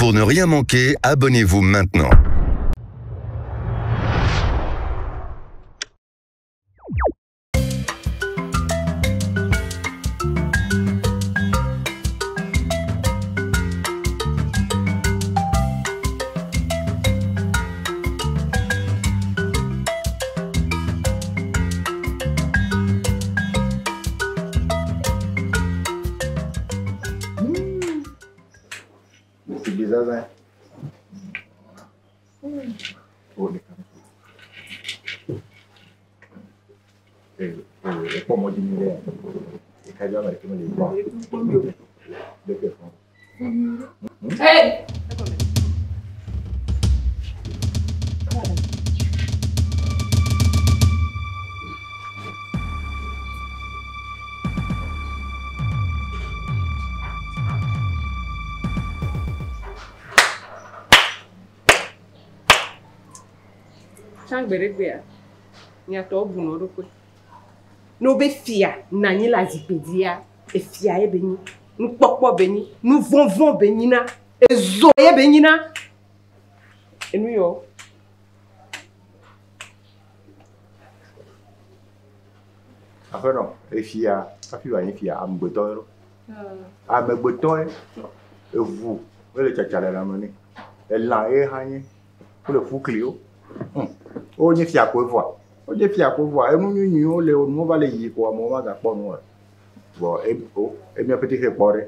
Pour ne rien manquer, abonnez-vous maintenant. Sigbe zazã. O ɖeka. Ekpɔ mɔ dzi nyuie ɖe. Ɖeka dzi ame ɖeke mele gbɔ. Ɖeke fɔ. Hey! Tsã gbe ɖe gbea, miatɔwo bu nɔ ɖokui. Ne wobe fia nɔ anyi le azikpui dzia, efia ye be nyi, nukpɔkpɔ be nyi, nuvɔvɔ be nyi na, ezo ye be nyi na. Enu yɔ. Aƒenɔ, efia hafi wòanye fia amegbetɔ ye ɖo. Amegbetɔ ye. Eʋu mele tsatsa le lãme nɛ. Elã ye hã nye. Wole ƒukliwo. Wonye fia koe vɔa. Wonye fia koe vɔa. Enu nyuinyuiwo le nuwo va le yiyi ko amewo magakpɔ nu o. Vɔ e o emia ƒete xe kpɔ ɖe.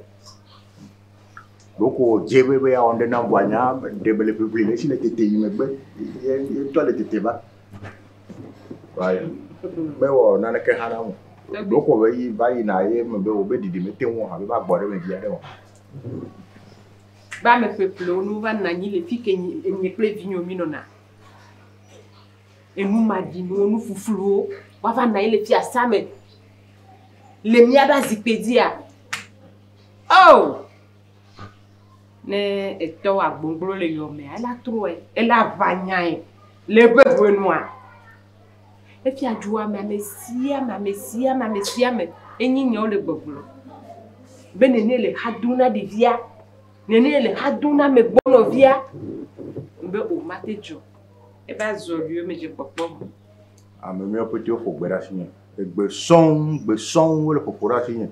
Ɖoko dze be be yeawɔ ŋɖe nam vɔa nya ɖe mele ʋiʋli le esi le tete yi megbe. Ye ye ŋutɔ le tete va. Vɔa mewɔ naneke hã nam o. Ɖoko be yi va yina ye me be wo be ɖiɖi mete ŋu o hã be va gbɔ ɖe me via ɖe o. Be ame ƒeƒlewo ne wova nɔ anyi le fi ke nye kple vinyewo mi nɔna. Enu maɖinuwo, nu fufluwo, woava nɔ anyi le fiasa me le míaƒe azikpui dzia. Oh! Ne etɔ agbonglo le yɔmea, ela trɔe, ela ʋã nyae le eƒe ʋenua. Efia dzoa me ame sia ame, ame sia ame, ame sia ame enyi nyawo le gbɔgblɔ. Be nene le xa dom na ɖevia, nene le xa dom na amegbɔnɔvia. Be o mate dzɔ. Eva zɔ ɖi me dze kpɔkpɔ. Ame miawo ƒete woƒo gbe ɖe asinye. Egbe sɔŋ, gbe sɔŋ wole ƒoƒo ɖe asinye.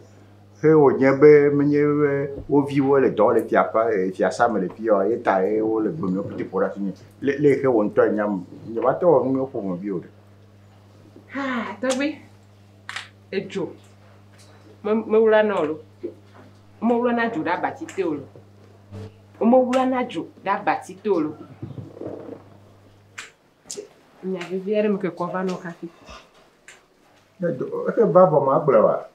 He wònye be menye be wo viwo le dɔ le fiaƒe fiasa me le fi ya ye ta ye wole gbe miawo ƒete ƒo ɖe asinye. Le le xe wò ŋutɔ enyam. Nye mate wɔ nu miawo ƒomevi o ɖe. Ha, tɔgbi. Edzo. Me mewla na o lo. Womewla na dzo ɖe abati te o lo. Womewla na dzo ɖe abati te o lo. Nya vevi aɖe me ke kɔ va nɔ hafi. Ne do exe va vɔ ma gblɔe wa.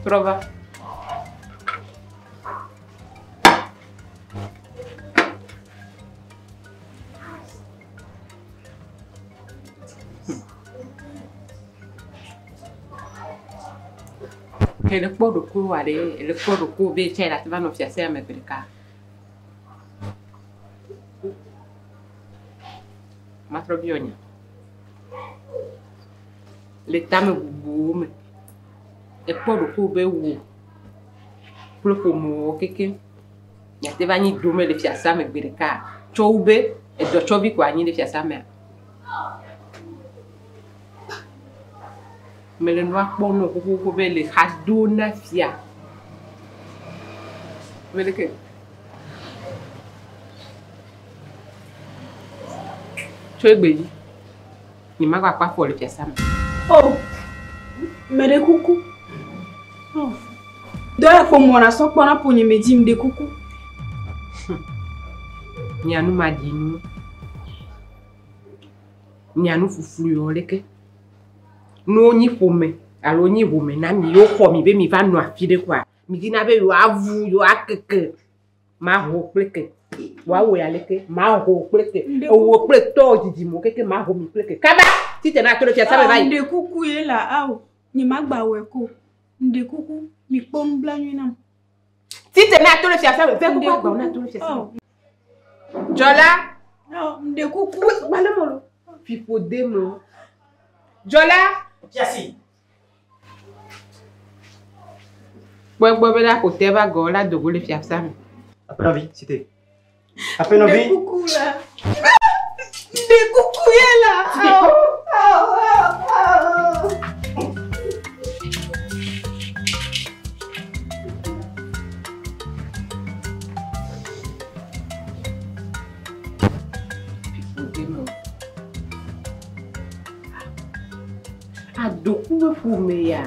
Trɔ va. Ele kpɔ ɖokuiwòa ɖe, ele kpɔ ɖokuiwò be tsɛ la te va nɔ fiase ya me gbe ɖeka. Matrɔ biɔ nya. Le tame bubuwo me, ekpɔ ɖokuiwò be wò kple ƒomewo kekeŋ miate va nyi dome le fiasea me gbe ɖeka tsɔ wu be edɔtsɔvi ko anyi ɖe fiasea mea. Mele nua kpɔm nɔ xoxoxo be le xa do na fia. Be leke? Tso egbe dzi, nye magakpɔ afɔ le fiasea me. Oh, meɖe kuku. Oh. Dɔ ya ƒo mɔ na sɔ kpɔ na ƒo nye me dzi meɖe kuku. Nya nu maɖinu. Nya nu fuflu yɔ leke. Ne wonyi ƒome alo wonyi ʋome na mi, woxɔ mi be mi va nɔ afi ɖe koa, Mi dina be yewoavu, yewoakeke. Maho kple ke. Woawɔe aleke? Maho kple ke. Ewò kple tɔwò dzidzimewo keke maho mi kple ke. Kaba! Tite na to ɖe fiasa me va yi. Ŋɖe kuku ye la ao. Nye magba wɔe ko. Ŋɖe kuku. Mi kpɔ nublanui nam. Tite na to ɖe fiasa me. Ve kuku agbawo na to ɖe fiasa me. Dzɔla. Ŋɖe kuku. Gbalẽ me lo. Fiƒode me o. Dzɔla. Fiasi. Kpɔ egbɔ be la ƒo te va gɔ la dogo le fiasa me. Aƒenɔvi, cité. Aƒenɔvi. Ŋɖe kuku la. Ŋɖe kuku ye la. Ao, ao, ao, ao. Fiƒode me o. Adoku be ƒome ya.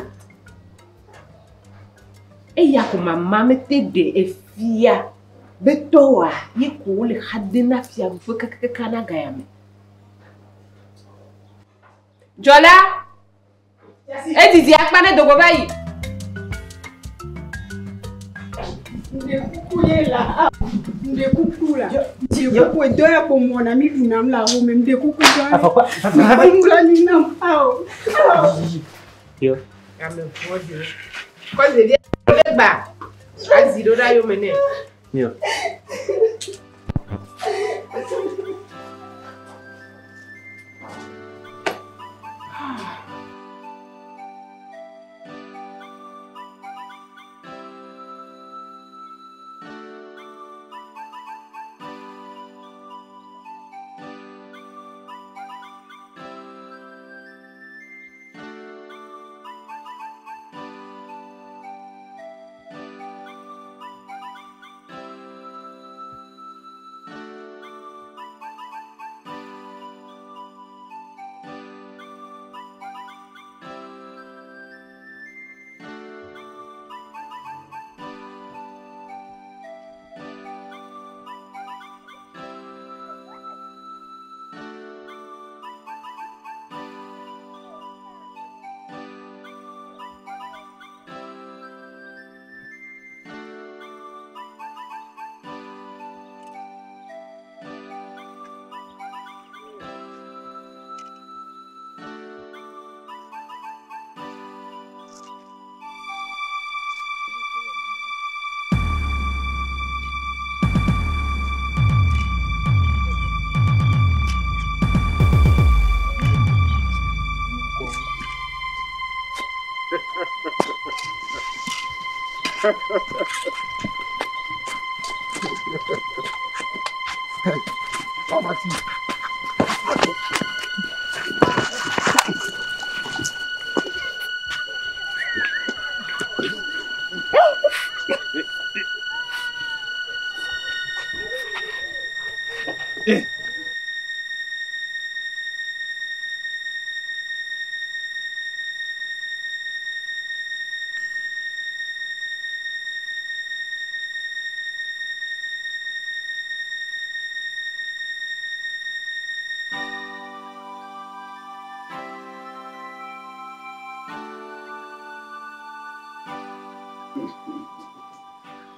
Eya ko mama mete ɖe efia be tɔwoa ye ko wole xa dem na fiaɖuƒe kakakaka na ga ya me. Dzɔla! Edidi akpa ne dogo va yi. Ŋɖe kuku ye la. Ao. Ŋɖe kuku la. Ŋɖe kuku edɔ ya ko mɔna mi ɖunam le ahome. Ŋɖe kuku dɔ. Afɔkpa. Mi kpɔ nublanui nam. Ao. Ao. Yo. Ame vɔ̃ɖiwo. Kɔ ɖevia ɖe gba. Azi ɖo ɖa yome nɛ. Yo.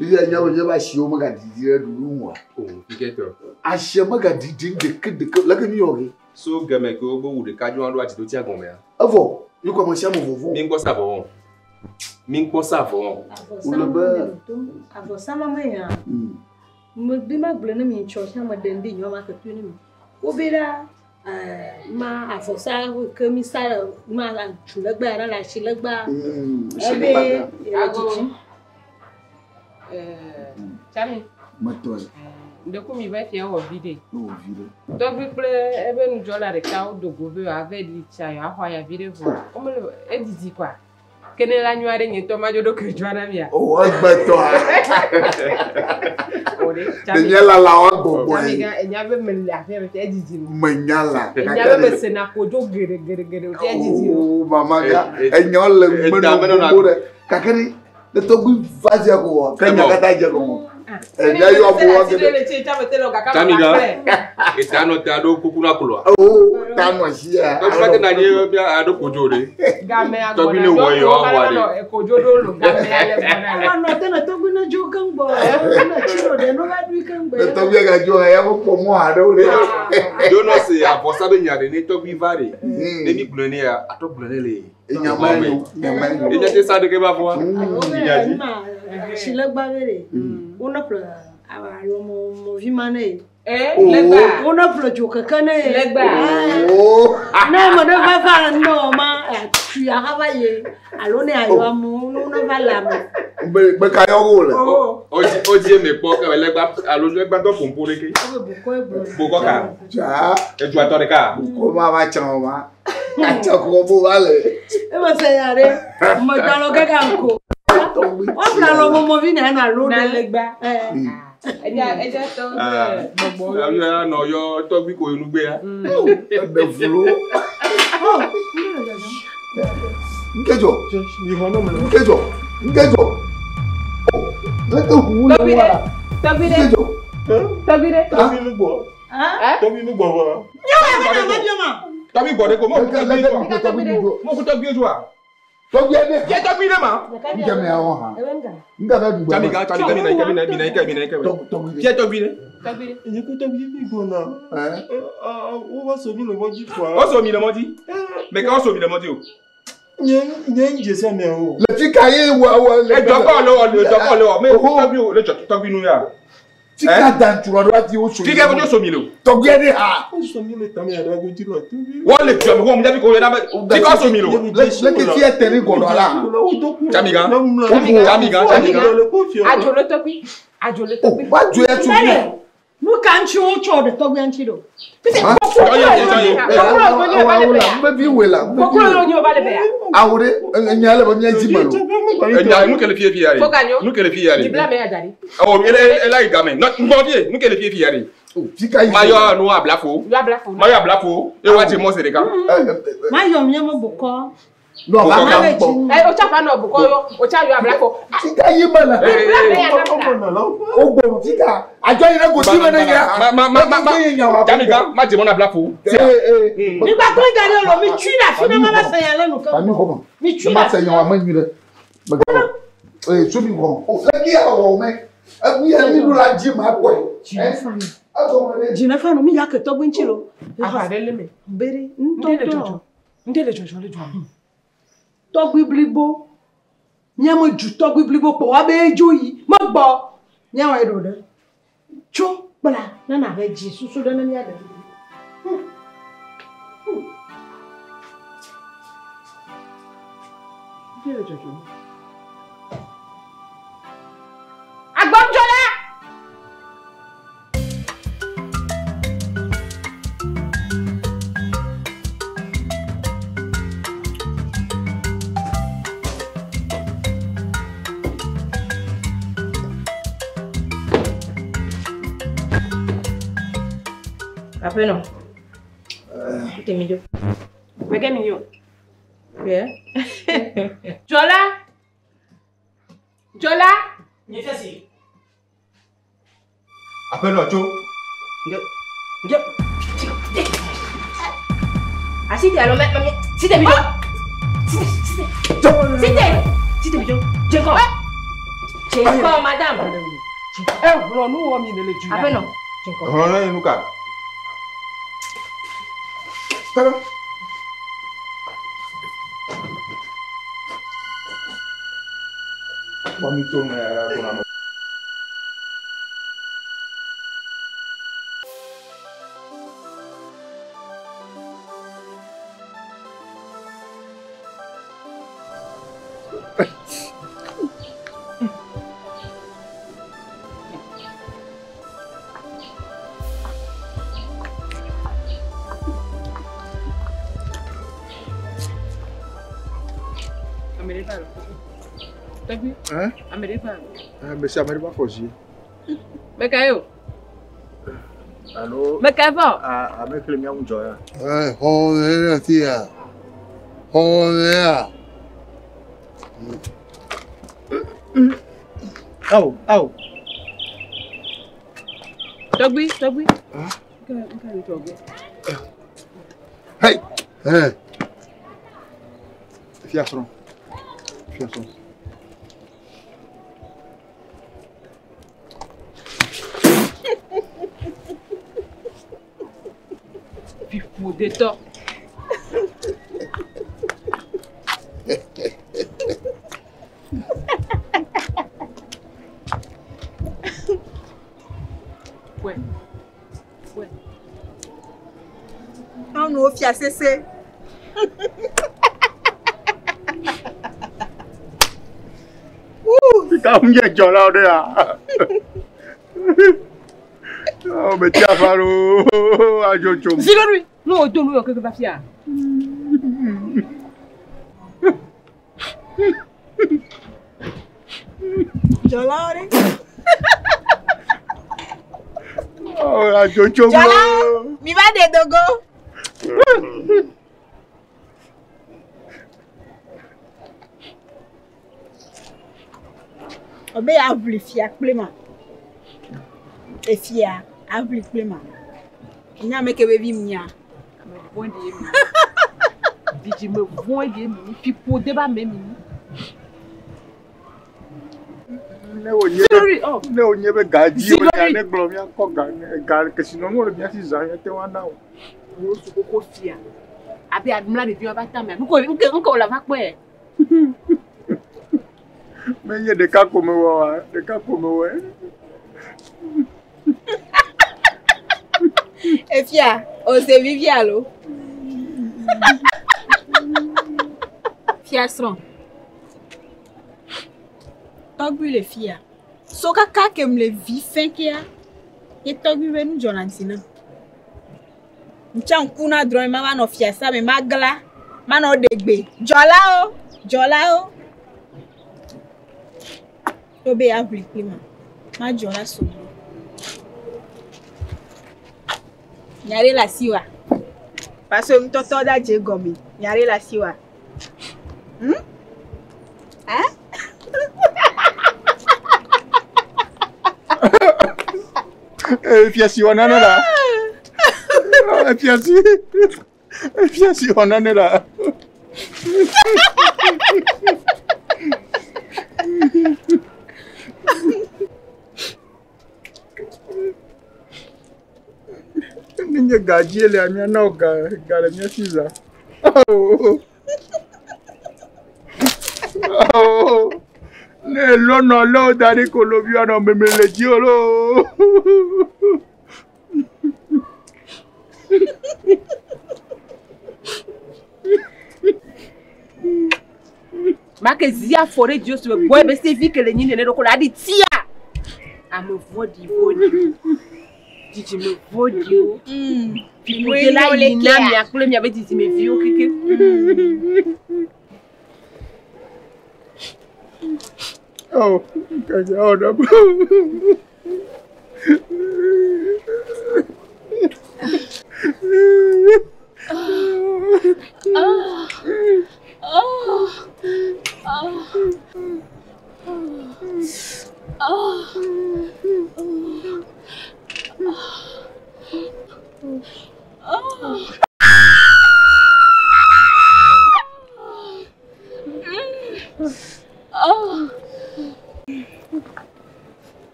Fifia nye be míaƒe asiwo megadidi ɖe ɖuɖu ŋu oa? O, fiketɔ. Asia megadidi ɖeke ɖeke leke mi wɔ ge. So geme ke wobe wu ɖeka dzo aɖo adzido tia gɔmea. Evɔ, mi kɔ ame sia ame vɔvɔ. Mi ŋkpɔ sa vɔ. Mi ŋkpɔ sa vɔ. Wòle be Avɔsama me ya. Megbe ma gblɔ ne mi tsɔ sia me ɖe ŋdi nyɔ ma ke to ne mi. Wobe ɖa ma avɔsa ke mi sa ma tsu legbe ya le asi legbe. Ebe Ago. Tsami. Metɔe. Ŋɖeku mi va fia wɔ vi ɖe. Ne wɔ vi ɖe. Tɔgbi kple ebe nudzɔla ɖeka wodo go be yewoava ɖi tsa yewoaxɔ ayavi ɖe vɔ. Womele edidi koa. Ke ne la nyɔa ɖe nye ŋutɔ madzo ɖokui dzɔa na mia. O egbetɔa. O ɖe. Ɖe la la wa gbɔgbɔ Tsami ye. gã enya be mele aƒea me fia edidi nu. Menya la. Enya be mesena kodzo geɖe geɖe geɖe o fia edidi nu. O mama gã enyawo le ŋgbe nɔ gbogbo ɖe. Gake ɖe ne tɔgbi va dze ko wɔ ke nya katã dze gɔme. Ẹ̀yà yọ ọmọ wa gẹ́gẹ́. Tamiga, eta nɔ te aɖo kuku na kplɔa. O tanɔ si ya. Tɔgbi te na nye bia aɖo kodzo ɖe. Game Tɔgbi ne wɔ yɔ wɔ ɖe. Kodzo ɖo lo game ale gbɔna le. Anɔ te ne tɔgbi ne dzo keŋ gbɔ. Ne tsi ɖo ɖe no va ɖui keŋ gbɔ. Ne tɔgbi ka dzo ya ko kpɔ mɔ aɖewo ɖe. Donɔ se avɔsa be nya ɖe ne tɔgbi va ɖe. Ne mi gblɔe ne ya atɔ gblɔe ne le. Nyama yo, nyama yo. Enya te sa ɖeke va vɔa. Nya dzi. Tsi legba be ɖe. Wone ƒle alɔmɔvi ma ne ye. Legba. Wone ƒle dzokeke ne ye. Legba. Ne ame ɖe va va ne wɔ ma atui aha va ye alo ne ayɔ amewo ne wone va le ame. Be ka yɔ wo le. O dzi eme kpɔ ke legba alo legba tɔ ƒoƒo ɖeke. Bokɔ ka. Dza. Edua tɔ ɖeka. Bokɔ ma va tsã o ma. Atsɔ kɔ bo va le. Eme se ya ɖe. Megalɔ kaka ŋko. Woƒle alɔmɔmɔvi na ena alo Na ɖe. legba. Edza edza tɔ gbɔgbɔ. Yɔ nɔ yɔ tɔgbi ko enugbea. Eɖe vlo. Nkedzɔ. Nkedzɔ. Nkedzɔ. Leke ʋu le Tɔgbi wa ɖe. la. Tɔgbi ɖe. Nkedzɔ. Tɔgbi ɖe. Tɔgbi nu gbɔ. Tɔgbi nu gbɔ vɔ. Tɔgbi gbɔ ɖe ko mo ku tɔgbi dzua. Mo ku tɔgbi dzua. Tɔgbi ɖe. Yɛ tɔgbi ɖe ma. Nke me awɔ hã. Nke be ɖugbe. Tamiga tamiga mina ike mina mina ike mina ike. Yɛ tɔgbi ɖe. Tɔgbi ɖe. Nye ko tɔgbi mi gbɔna. Wo va so mi le mɔdzi fua. O so mi le mɔdzi. Mɛ ka o so mi le mɔdzi o. Nye nye ŋdze se mɛ o. Le fi ka ye wɔ wɔ le. Edzɔ kɔ le wɔ edzɔ kɔ le wɔ mɛ tɔgbi o le dzɔ tɔgbi nu ya. Fi ka dan tura ɖo ati wo so. Fi ka ko so mi le o. Tɔgbi ɖe ha. O so mi le tame aɖe ko dzi lɔ tɔgbi. Wọ́n le dzɔ mi ko mu jabi ko yɛ na bɛ fi ka so mi le o. Leke fi ete ni gɔdɔ la. Tamiga tamiga tamiga. Adzo le tɔgbi. Adzo le tɔgbi. Wa dzo ya tso mi. Nu ka ŋuti wotsɔ ɖe tɔgbi ŋuti ɖo? Awo ɖe enya le be mía dzi me lo. Enya nu ke le fie fia ɖe. Nu ke le fia ɖe. Biblia me ya da ɖi. Ɔ ele ele yi game. Nɔ ŋgbɔ fie nu ke le fie fia ɖe. Fika yi. Ma yɔ nu ablafo. Yɔ ablafo. Ma yɔ ablafo. Eye wa dze mɔ se ɖeka. Ma yɔ mía me bokɔ. Nɔ va ka ŋgbɔ. Ɛ o tsa fa nɔ bokɔ yɔ o tsa yɔ ablafo. Fika yi me le. Biblia me ya na bila. O gbɔ fika. Adzɔ yi ɖe goti me ne ya. Ma ma ma ma ma. Jamiga ma dze mɔ na ablafo. Nígbà tó ń darí ọ̀rọ̀ mi tui la fi ne ma va sɛnya lɛ nu Ami keŋ. xɔmɔ. Mi tui Ne ma la. se nya wa me nyui ɖe. Megawɔ. Ee so mi xɔmɔ. O leke ya wɔ mɛ. Eku ya mi ɖo la dzi ma kɔe. Dzina fa nu mi ya ke tɔgbi ŋuti lo. Aʋa ɖe le me. Bere Ŋɖe le ŋutɔŋutɔ. dzɔdzɔ. Ŋɖe le dzɔdzɔ le dzɔa me. Tɔgbi blibo. Nye me dzu tɔgbi blibo kpɔ wa be edzo yi. Megbɔ. Nye wɔe ɖo ɖe. Tso kpla ne na be dzi susu ɖe ne mía ɖe. Ŋɖe le dzɔdzɔ. Agbɔdzɔla. Aƒenɔ. Tete mi dzo. Mɛkɛ mi yɔ. Yɛ. Dzɔla. Dzɔla. Nye fia si. Aƒenɔ tso. Nge nge. Asi te alo mɛ mɛ site mi dzo. Site site. Site. Site mi dzo. Dze kɔ. Dze kɔ madame. Ɛ hlɔ nu wɔ mi le le dzu ya. Aƒenɔ. Dze kɔ. Hlɔ ne nu ka. Tala. Kpɔ mi tso me ya gbɔna me. Ame ɖe va lo. Tɔgbi. Hein? Ame ɖe va lo. Monsieur ame ɖe va fɔ zi. Mɛ ka ye o. Alo. Mɛ ka vɔ. Ame kele mía ŋu dzɔ ya. Ɛ xɔ le ɖe fi ya. Xɔ le ya. Awo awo. Tɔgbui, tɔgbui. Tɔgbui. Hey! Hey! Fiasrɔ̃. Fiasrɔ̃. Fiƒodetɔ. Ouais. Ouais. Nyɔnuwo fia sese. Ka ŋu nye dzɔlawo ɖe ya. Ɔ meti afa loo adzo tso. Zilori, nu wo do nu yɔ keke va fia. Dzɔlawo ɖe. Ɔ adzo tso Dzɔlawo, mi va ɖe dogo. Obe aʋli fia kple ma. Efia aʋli kple ma. Nya ame ke be vi mia. Ame vɔ̃ɖi ye mi. Dzidzime vɔ̃ɖi ye mi. Fiƒode be ame mi. Ne wònye be ne wònye be ga dzi wònya ne gblɔ míakɔ ga ga kesinɔnuwo le mía si zã míate ŋu ana o. Wo su koko fia. Abe amla ɖeviwo va tamea. Nuko nuke nuke wòle va kpɔe. Menye ɖeka ko mewɔ oa, ɖeka ko mewɔe. Efia, ose vivi alo? Fiasrɔ̃. Tɔgbui le fia. So kaka ke mle vi fɛ̃ kea, ye tɔgbui be nu dzɔna dzi nam. Ŋtsa ŋku na drɔ̃e ma va nɔ fiasa me magla, manɔ ɖe gbe. Dzɔlawo, dzɔlawo. Wobe aʋli kpli ma. Madzɔ la sɔgbɔ. Nya ɖe le asiwòa? Parce que nutɔtɔ da dze gɔme. Nya ɖe le asiwòa? Hmm? Hein? Fiasi wɔ nane la. Fiasi. Fiasi wɔ nane la. Ne nye ga dzie lea, míana wò ga ga le mía si zã. Ne elɔ nɔ lé wo da ɖi ko lovi woanɔ meme le dziwò loo. Make zi afɔ ɖe dziwò si me gbɔ ebe se vi ke le nyi nene ɖo ko la ɖi tia. Ame vɔ̃ɖi vɔ̃ɖiwo. Dzidzime vɔ̃ɖiwo. Fiƒode la yi na mia kple miaƒe dzidzimeviwo keke. Oh, kanya ɔɖɔ.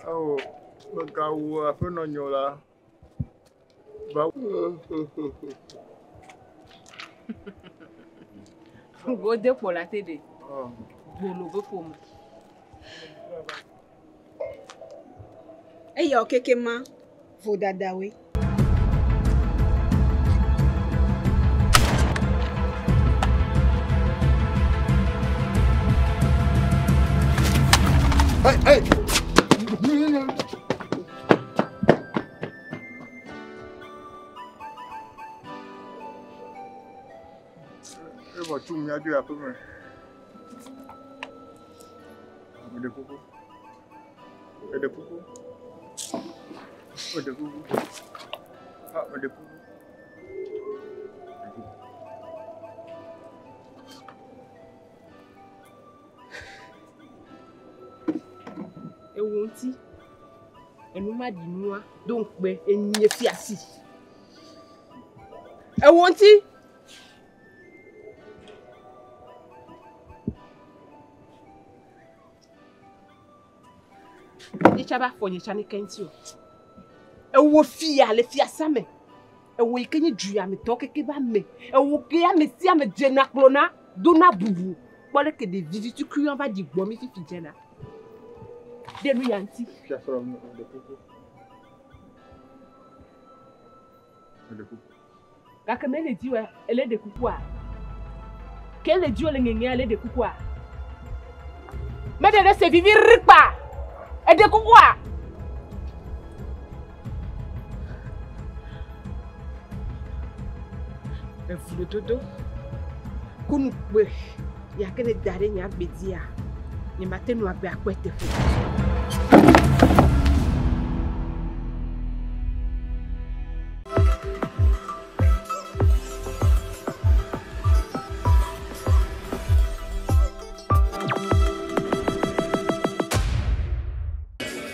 Awo, megawu aƒenɔ nyɔ la. Va. Wode kpɔ la te ɖe. Gbolo be ƒome. Eyawo keke ma vodadawoe. Hey, hey. Evɔ tu mía dzo aƒe me. Meɖe kuku. Meɖe kuku. Meɖe kuku. Ah, meɖe kuku. Ewo ŋuti enu ma ɖi nua do ŋukpe enye fiasi. Ewo ŋuti. Nye tsa ba fɔ nye tsa ne ke ŋuti o. Ewo fia le fiasa me. Ewo yi ke nye du ya me tɔ keke ba me. Ewo ke ame sia ame dzena kplɔna dona bubu. Kpɔ leke ɖevi vi tukui va ɖi gbɔ mi fifi dzena. Ɖe nu ya ŋuti. Fiasrɔ̃ meɖe kuku. Meɖe kuku. Gake mele di wa ele ɖe kukua. Ke le di wo le ŋeŋea ele ɖe kukua. Meɖe ɖe se vivi rikpa. Eɖe kukua. Evuɖododo kunukpe ya ke ne da ɖe nye agbe dzia, nyemate nu agbe akpɔe teƒe.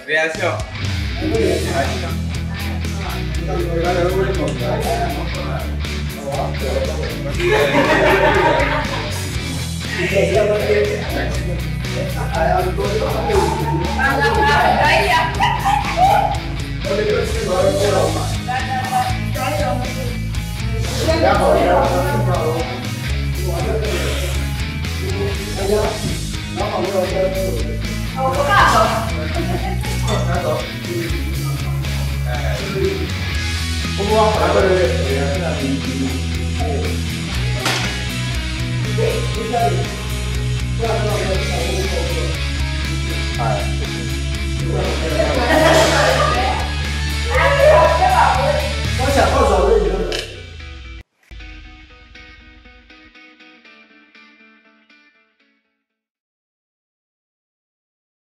Réaction.